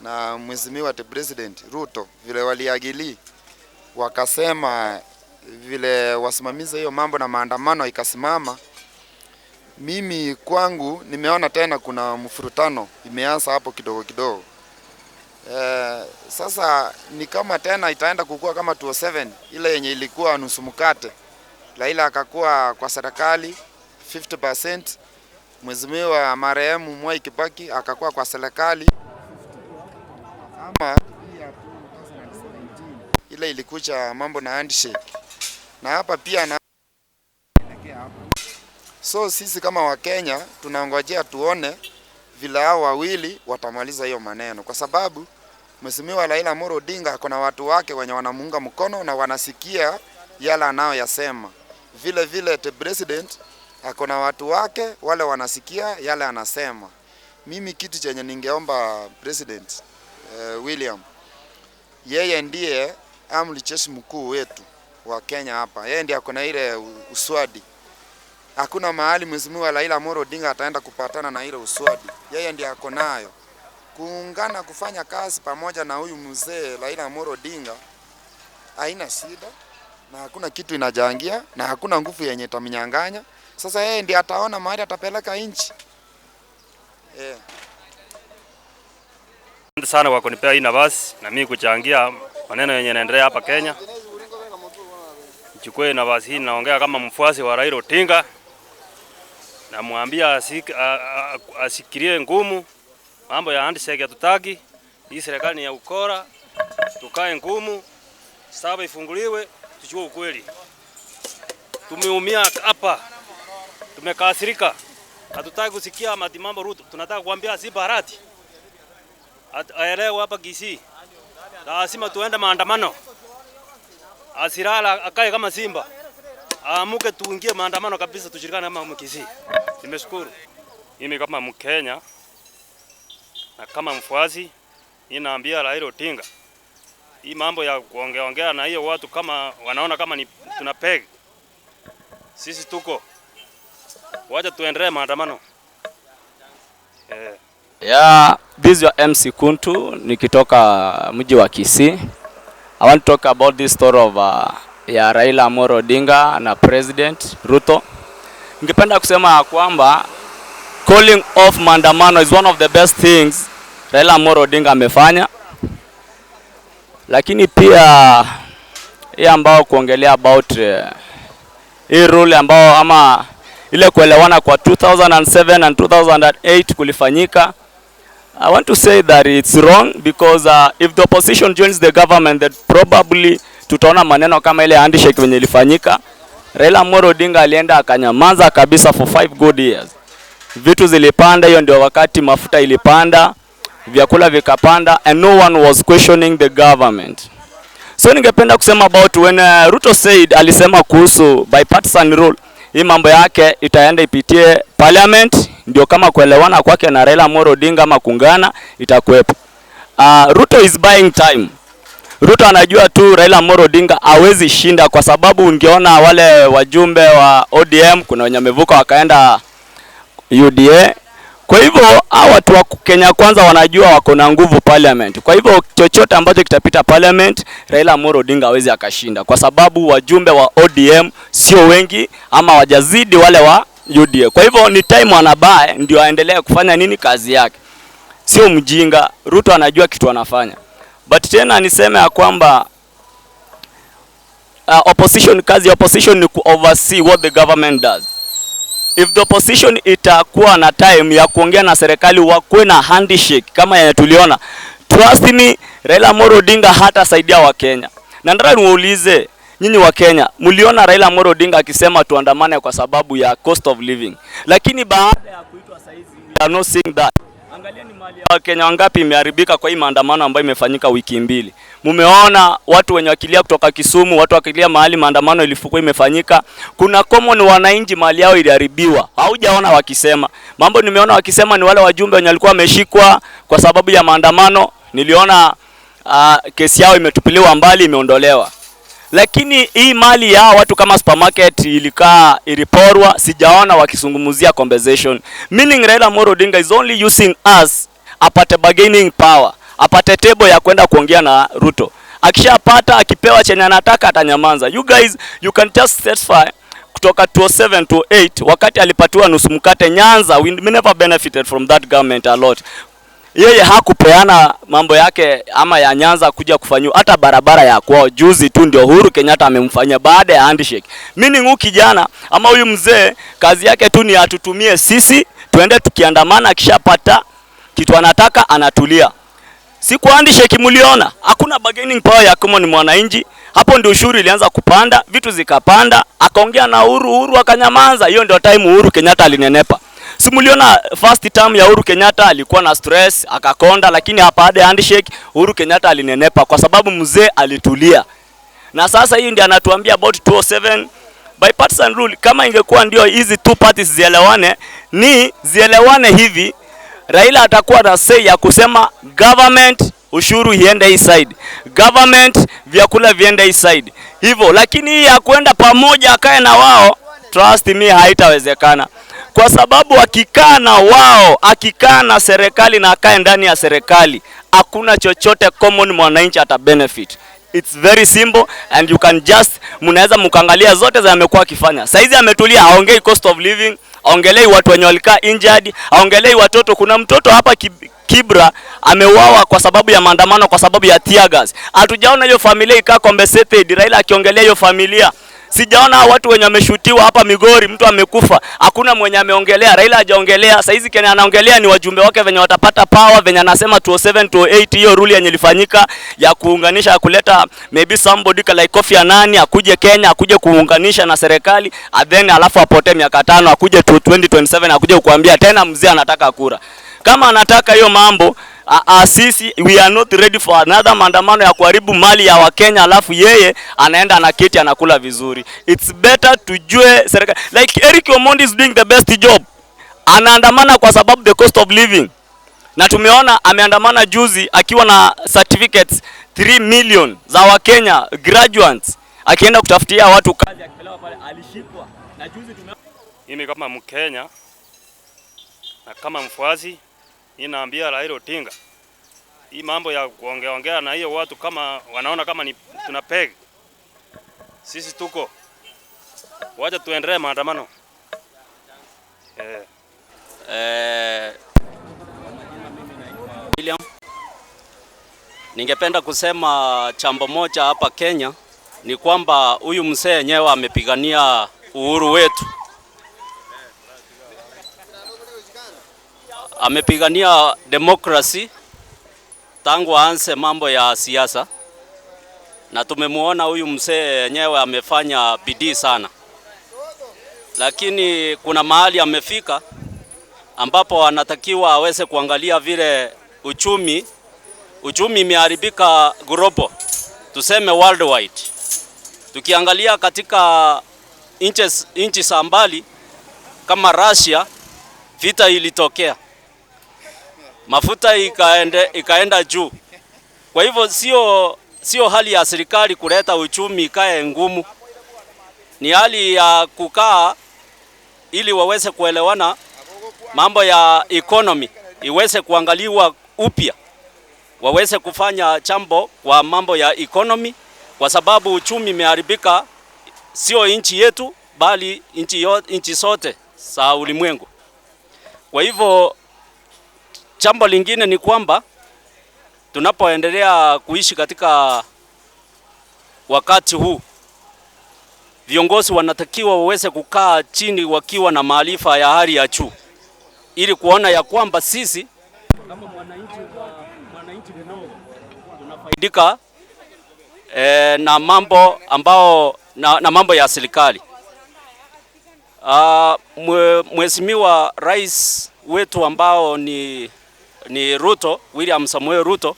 Na Mheshimiwa the President Ruto vile waliagree, wakasema vile wasimamize hiyo mambo na maandamano ikasimama. Mimi kwangu nimeona tena kuna mvurutano imeanza hapo kidogo kidogo. Sasa ni kama tena itaenda kukua kama 2007 ile yenye ilikuwa nusu mkate. Raila akakuwa kwa serikali 50%, Mheshimiwa marehemu Mwai Kibaki akakuwa kwa serikali, ama hii ya 2017 ile ilikuja mambo na handshake, na hapa pia na so sisi kama Wakenya tunangojea tuone vile hao wawili watamaliza hiyo maneno, kwa sababu Mheshimiwa Raila Amolo Odinga ako na watu wake wenye wanamuunga mkono na wanasikia yale anayoyasema. Vile vile the president ako na watu wake wale wanasikia yale anasema. Mimi kitu chenye ningeomba President William, yeye ndiye amri jeshi mkuu wetu wa Kenya hapa, yeye ndiye ako na ile uswadi. Hakuna mahali Mheshimiwa Raila Amolo Odinga ataenda kupatana na ile uswadi, yeye ndiye ako nayo. Kuungana kufanya kazi pamoja na huyu mzee Raila Amolo Odinga haina shida na hakuna kitu inachangia na hakuna nguvu yenye itamnyang'anya. Sasa yeye ndiye ataona mahali atapeleka nchi. Yeah. Asante sana kwa kunipea hii nafasi na mimi kuchangia maneno yenye yanaendelea hapa Kenya. Nichukue nafasi hii, naongea kama mfuasi wa Raila Odinga, namwambia ashikilie ngumu. Mambo ya handshake hatutaki. Hii serikali ni ya ukora, tukae ngumu, saba ifunguliwe, tujue ukweli. Tumeumia hapa, tumekasirika, hatutaki kusikia mati mambo Ruto. Tunataka kuambia Simba Arati aelewe hapa Kisii, lazima tuende maandamano. Asilala akae kama simba, aamuke, tuingie maandamano kabisa, tushirikane kama Kisii. Nimeshukuru. Mimi kama Mkenya na kama mfuasi, ninaambia Raila Odinga, hii mambo ya kuongea ongea na hiyo watu kama wanaona kama ni tuna peg, sisi tuko, wacha tuendelee maandamano. Yeah, this is your MC Kuntu nikitoka mji wa Kisii. I want to talk about this story of ya Raila Amolo Odinga na President Ruto. Ningependa kusema ya kwamba calling off maandamano is one of the best things Raila Amolo Odinga amefanya, lakini pia hii ambao kuongelea about hii rule ambao ama ile kuelewana kwa 2007 and 2008 kulifanyika. I want to say that it's wrong because if the opposition joins the government, then probably tutaona maneno kama ile handshake venye ilifanyika. Raila Amolo Odinga alienda akanyamaza kabisa for 5 good years. Vitu zilipanda, hiyo ndio wakati mafuta ilipanda, vyakula vikapanda and no one was questioning the government. So ningependa kusema about when Ruto said, alisema kuhusu bipartisan rule, hii mambo yake itaenda ipitie parliament, ndio kama kuelewana kwake na Raila Amolo Odinga ama kuungana itakuwepo. Ruto is buying time. Ruto anajua tu Raila Amolo Odinga hawezi shinda, kwa sababu ungeona wale wajumbe wa ODM kuna wenye wamevuka wakaenda UDA. Kwa hivyo hawa watu wa Kenya Kwanza wanajua wako na nguvu parliament. Kwa hivyo chochote ambacho kitapita parliament, Raila Amolo Odinga hawezi akashinda, kwa sababu wajumbe wa ODM sio wengi ama wajazidi wale wa UDA. Kwa hivyo ni time wanabuy ndio aendelee kufanya nini kazi yake. Sio mjinga, Ruto anajua kitu anafanya. But tena niseme ya kwamba opposition, kazi ya opposition ni ku oversee what the government does. If the opposition itakuwa na time ya kuongea na serikali, wakuwe na handshake kama yenye tuliona, trust me, Raila Amolo Odinga hatasaidia Wakenya. Na nataka niwaulize nyinyi Wakenya, mliona Raila Amolo Odinga akisema tuandamane kwa sababu ya cost of living, lakini baada ya kuitwa saizi we are not seeing that. Angalia ni mali ya Wakenya wangapi imeharibika kwa hii maandamano ambayo imefanyika wiki 2. Mumeona watu wenye wakilia kutoka Kisumu, watu wakilia mahali maandamano ilifukwa imefanyika. Kuna common wananchi mali yao iliharibiwa. Haujaona wakisema. Mambo nimeona wakisema ni wale wajumbe wenye walikuwa wameshikwa kwa sababu ya maandamano. Niliona kesi yao imetupiliwa mbali, imeondolewa. Lakini hii mali ya watu kama supermarket ilikaa iliporwa, sijaona wakizungumzia compensation. Meaning Raila Amolo Odinga is only using us apate bargaining power. Apate table ya kwenda kuongea na Ruto. Akishapata, akipewa chenye anataka, atanyamaza. You guys, you can just satisfy kutoka 2007 to 8 wakati alipatiwa nusu mkate Nyanza, we never benefited from that government a lot. Yeye hakupeana mambo yake ama ya Nyanza kuja kufanyiwa hata barabara ya kwao. Juzi tu ndio Uhuru Kenyatta amemfanyia baada ya handshake. Meaning huyu kijana ama huyu mzee kazi yake tu ni atutumie sisi tuende tukiandamana, akishapata kitu anataka anatulia. Siku handshake mliona hakuna bargaining power ya common mwananchi. Hapo ndio ushuru ilianza kupanda, vitu zikapanda, akaongea na Uhuru, Uhuru akanyamaza. Hiyo ndio time Uhuru Kenyatta alinenepa. Si mliona first term ya Uhuru Kenyatta alikuwa na stress, akakonda, lakini hapa baada ya handshake Uhuru Kenyatta alinenepa kwa sababu mzee alitulia. Na sasa hii ndio anatuambia about 207 bipartisan rule. Kama ingekuwa ndio hizi two parties zielewane, ni zielewane hivi, Raila atakuwa na say ya kusema government ushuru iende hii side, government vyakula viende hii side, hivyo. Lakini hii ya kwenda pamoja akae na wao, trust me, haitawezekana kwa sababu akikaa na wao, akikaa na serikali na akae ndani ya serikali, hakuna chochote common mwananchi ata benefit. It's very simple and you can just, mnaweza mkaangalia zote za amekuwa akifanya. Saizi ametulia, haongei cost of living, haongelei watu wenye walikaa injured, haongelei watoto. Kuna mtoto hapa Kibra ameuawa kwa sababu ya maandamano, kwa sababu ya tear gas. Hatujaona hiyo familia ikaa compensated. Raila akiongelea hiyo familia. Sijaona watu wenye wameshutiwa hapa Migori, mtu amekufa, hakuna mwenye ameongelea. Raila hajaongelea. Saizi Kenya anaongelea ni wajumbe wake venye watapata power, venye anasema 207 208, hiyo rule yenye ilifanyika ya kuunganisha, ya kuleta maybe somebody like Kofi Annan akuje Kenya, akuje kuunganisha na serikali and then alafu apotee miaka 5, akuje to 2027 akuje kukuambia tena mzee anataka kura. Kama anataka hiyo mambo sisi we are not ready for another maandamano ya kuharibu mali ya Wakenya, alafu yeye anaenda anaketi anakula vizuri. It's better tujue serikali like Eric Omondi is doing the best job. Anaandamana kwa sababu the cost of living, na tumeona ameandamana juzi akiwa na certificates 3 million za Wakenya graduates, akienda kutafutia watu kazi, akipelekwa pale alishikwa. Na juzi tumeona Mimi kama Mkenya na kama mfuasi, ninaambia Raila Odinga, hii mambo ya kuongea ongea na hiyo watu kama wanaona kama ni tuna peg, sisi tuko, wacha tuendelee maandamano eh. William, ningependa kusema jambo moja hapa Kenya ni kwamba huyu mzee yenyewe amepigania uhuru wetu, amepigania democracy tangu aanze mambo ya siasa, na tumemuona huyu mzee yenyewe amefanya bidii sana, lakini kuna mahali amefika ambapo anatakiwa aweze kuangalia vile uchumi imeharibika global, tuseme worldwide. Tukiangalia katika nchi za mbali kama Russia, vita ilitokea, mafuta ikaenda juu. Kwa hivyo sio hali ya serikali kuleta uchumi ikae ngumu, ni hali ya kukaa ili waweze kuelewana, mambo ya economy iweze kuangaliwa upya, waweze kufanya jambo kwa mambo ya economy, kwa sababu uchumi imeharibika, sio nchi yetu bali nchi zote za ulimwengu. Kwa hivyo jambo lingine ni kwamba tunapoendelea kuishi katika wakati huu, viongozi wanatakiwa waweze kukaa chini wakiwa na maarifa ya hali ya juu, ili kuona ya kwamba sisi kama mwananchi mdogo tunafaidika na mambo ambao na mambo ya serikali. Mheshimiwa Rais wetu ambao ni Ruto, William Samuel Ruto,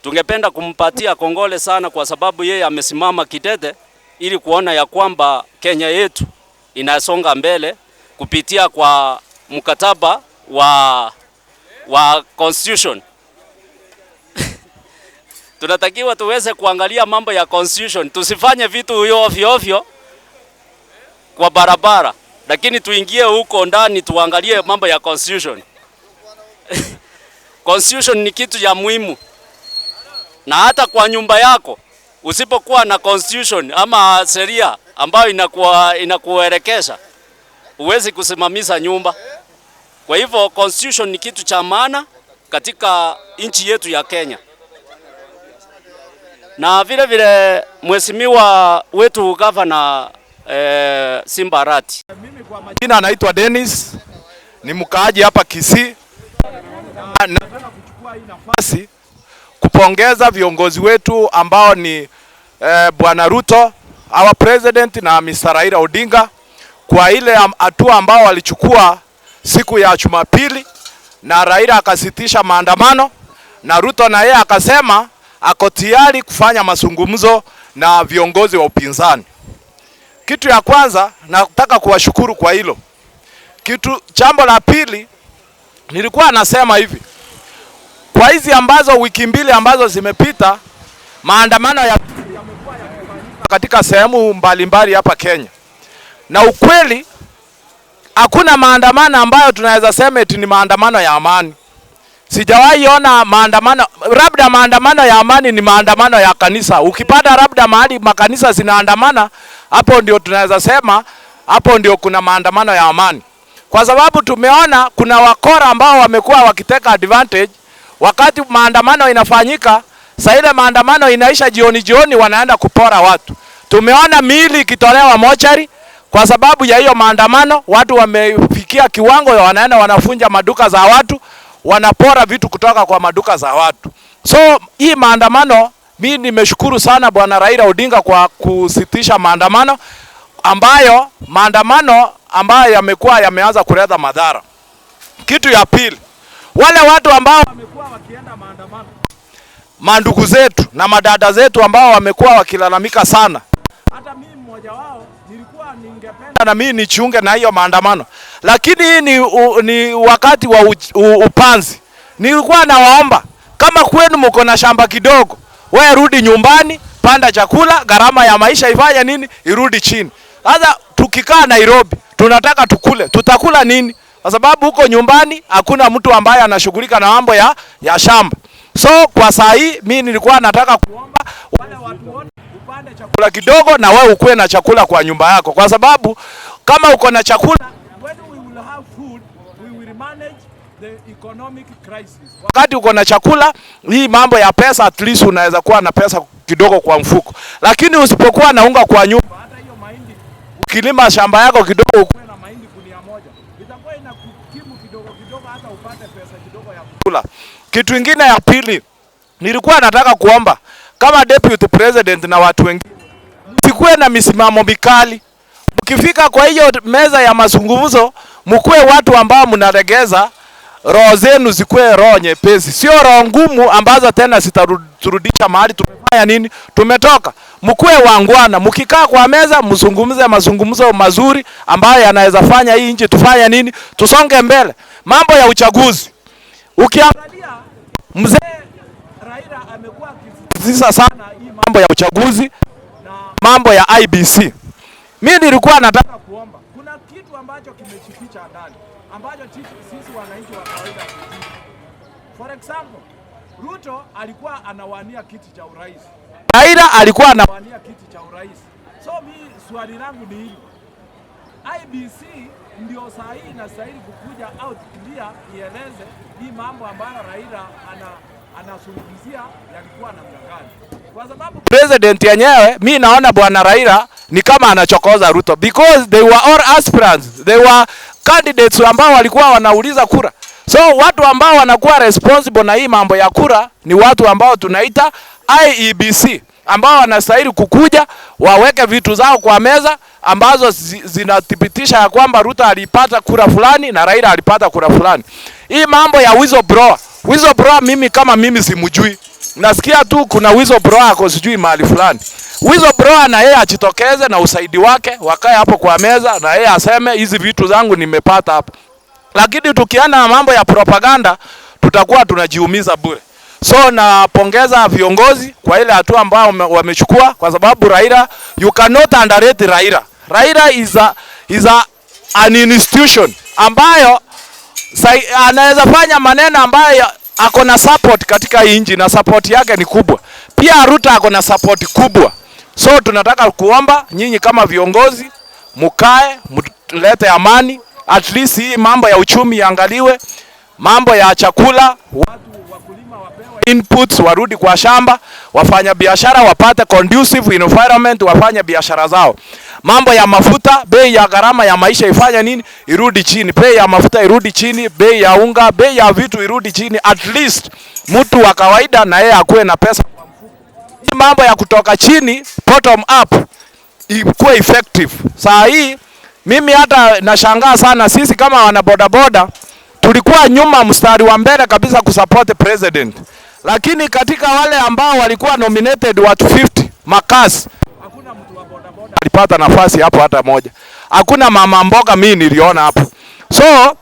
tungependa kumpatia kongole sana kwa sababu yeye amesimama kidete ili kuona ya kwamba Kenya yetu inasonga mbele kupitia kwa mkataba wa constitution. Tunatakiwa tuweze kuangalia mambo ya constitution, tusifanye vitu ovyo ovyo kwa barabara, lakini tuingie huko ndani tuangalie mambo ya constitution. Constitution ni kitu ya muhimu. Na hata kwa nyumba yako usipokuwa na constitution ama sheria ambayo inakuelekeza, huwezi kusimamisha nyumba. Kwa hivyo constitution ni kitu cha maana katika nchi yetu ya Kenya. Na vile vile mheshimiwa wetu Gavana Simba Arati. Mimi kwa majina anaitwa Dennis, ni mkaaji hapa Kisii. Nataka kuchukua hii nafasi kupongeza viongozi wetu ambao ni Bwana Ruto, our president, na Mr. Raila Odinga kwa ile hatua ambao walichukua siku ya Jumapili, na Raila akasitisha maandamano na Ruto na yeye akasema ako tayari kufanya mazungumzo na viongozi wa upinzani. Kitu ya kwanza nataka kuwashukuru kwa hilo. Kitu jambo la pili nilikuwa nasema hivi, kwa hizi ambazo wiki mbili ambazo zimepita, maandamano yamekuwa yakifanyika katika sehemu mbalimbali hapa Kenya, na ukweli hakuna maandamano ambayo tunaweza sema eti ni maandamano ya amani. Sijawahi ona maandamano, labda maandamano ya amani ni maandamano ya kanisa. Ukipata labda mahali makanisa zinaandamana, hapo ndio tunaweza sema hapo ndio kuna maandamano ya amani, kwa sababu tumeona kuna wakora ambao wamekuwa wakiteka advantage wakati maandamano inafanyika. Saa ile maandamano inaisha jioni jioni, wanaenda kupora watu. Tumeona miili ikitolewa mochari kwa sababu ya hiyo maandamano. Watu wamefikia kiwango wanaenda wanavunja maduka za watu, wanapora vitu kutoka kwa maduka za watu. So hii maandamano, mi nimeshukuru sana Bwana Raila Odinga kwa kusitisha maandamano ambayo yamekuwa yameanza kuleta madhara. Kitu ya pili, wale watu ambao wamekuwa wakienda maandamano, mandugu zetu na madada zetu ambao wamekuwa wakilalamika sana, hata mimi mmoja wao nilikuwa ningependa na mimi nijiunge na hiyo maandamano, lakini hii ni wakati wa upanzi. Nilikuwa nawaomba kama kwenu mko na shamba kidogo, wewe rudi nyumbani, panda chakula, gharama ya maisha ifanye nini, irudi chini. Sasa tukikaa Nairobi tunataka tukule, tutakula nini? Kwa sababu huko nyumbani hakuna mtu ambaye anashughulika na mambo ya shamba. So kwa saa hii mimi nilikuwa nataka kuomba wale watu wote upande chakula kidogo na wewe ukuwe na chakula kwa nyumba yako, kwa sababu kama uko na chakula, when we will have food we will manage the economic crisis. Wakati uko na chakula, hii mambo ya pesa at least unaweza kuwa na pesa kidogo kwa mfuko, lakini usipokuwa na unga kwa nyumba, hata hiyo mahindi ukilima shamba yako kidogo ukuwe na mahindi gunia moja, itakuwa inakukimu kidogo kidogo, hata upate pesa kidogo ya kukula. Kitu kingine ya pili, nilikuwa nataka kuomba kama deputy president na watu wengine, msikuwe na misimamo mikali. Mkifika kwa hiyo meza ya mazungumzo, mkuwe watu ambao mnaregeza roho zenu, zikuwe roho nyepesi, sio roho ngumu ambazo tena zitaturudisha mahali tumefanya nini, tumetoka. Mkuwe wangwana, mkikaa kwa meza mzungumze mazungumzo mazuri ambayo yanaweza fanya hii nchi tufanye nini, tusonge mbele. Mambo ya uchaguzi, ukiangalia mzee Raila amekuwa akisisitiza sana hii mambo ya uchaguzi na mambo ya IEBC. Mimi nilikuwa nataka kuomba, kuna kitu ambacho kimejificha ndani ambacho sisi wananchi wa kawaida hatujui. For example, Ruto alikuwa anawania kiti cha urais, Raila alikuwa anawania kiti cha urais. So mi swali langu ni hili, IEBC ndio saa hii inastahili kukuja out clear ieleze hii mambo ambayo Raila anazungumzia yalikuwa namna gani, kwa sababu president yenyewe mi naona bwana Raila ni kama anachokoza Ruto because they were all aspirants, they were candidates ambao walikuwa wanauliza kura. So watu ambao wanakuwa responsible na hii mambo ya kura ni watu ambao tunaita IEBC, ambao wanastahili kukuja waweke vitu zao kwa meza ambazo zinathibitisha ya kwamba Ruto alipata kura fulani na Raila alipata kura fulani. Hii mambo ya whistleblower, whistleblower mimi kama mimi simjui. Nasikia tu kuna whistleblower ako sijui mahali fulani. Whistleblower na yeye ajitokeze na usaidi wake, wakae hapo kwa meza na yeye aseme hizi vitu zangu nimepata hapa. Lakini tukiana na mambo ya propaganda tutakuwa tunajiumiza bure. So napongeza viongozi kwa ile hatua ambayo wamechukua, kwa sababu Raila, you cannot underrate Raila. Raila is an institution ambayo anaweza fanya maneno ambayo Ako na support katika hii nchi na support yake ni kubwa. Pia Ruto ako na support kubwa. So tunataka kuomba nyinyi kama viongozi mukae, mlete amani, at least hii mambo ya uchumi iangaliwe, mambo ya chakula, watu wakulima wapewe inputs, warudi kwa shamba, wafanya biashara wapate conducive environment, wafanye biashara zao. Mambo ya mafuta, bei ya gharama ya maisha ifanye nini? Irudi chini. Bei ya mafuta irudi chini, bei ya unga, bei ya vitu irudi chini, at least mtu wa kawaida na yeye akuwe na pesa kwa mfuko. Hii mambo ya kutoka chini, bottom up, ikuwe effective. Saa hii mimi hata nashangaa sana, sisi kama wana bodaboda tulikuwa nyuma mstari wa mbele kabisa kusupport president, lakini katika wale ambao walikuwa nominated watu 50 makasi, hakuna mtu wa bodaboda alipata nafasi hapo hata moja. Hakuna mama mboga mimi niliona hapo. So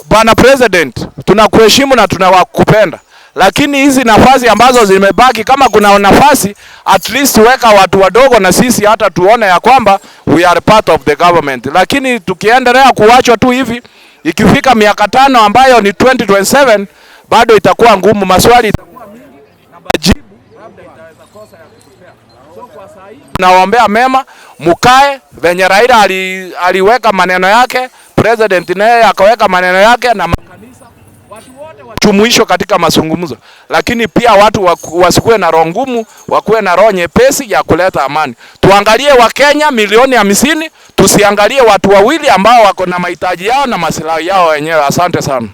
bwana president, tunakuheshimu na tunawakupenda, lakini hizi nafasi ambazo zimebaki, kama kuna nafasi at least weka watu wadogo na sisi hata tuone ya kwamba we are part of the government. Lakini tukiendelea kuwachwa tu hivi, ikifika miaka 5 ambayo ni 2027 bado itakuwa ngumu, maswali itakuwa mingi na majibu labda itaweza kosa ya kutupea. So kwa saa hii tunawaombea mema, mukae venye Raila aliweka maneno yake, president naye akaweka maneno yake na makanisa, watu wote wajumuishwe katika mazungumzo, lakini pia watu wasikuwe na roho ngumu, wakuwe na roho nyepesi ya kuleta amani. Tuangalie Wakenya milioni 50, tusiangalie watu wawili ambao wako na mahitaji yao na maslahi yao wenyewe. Asante sana.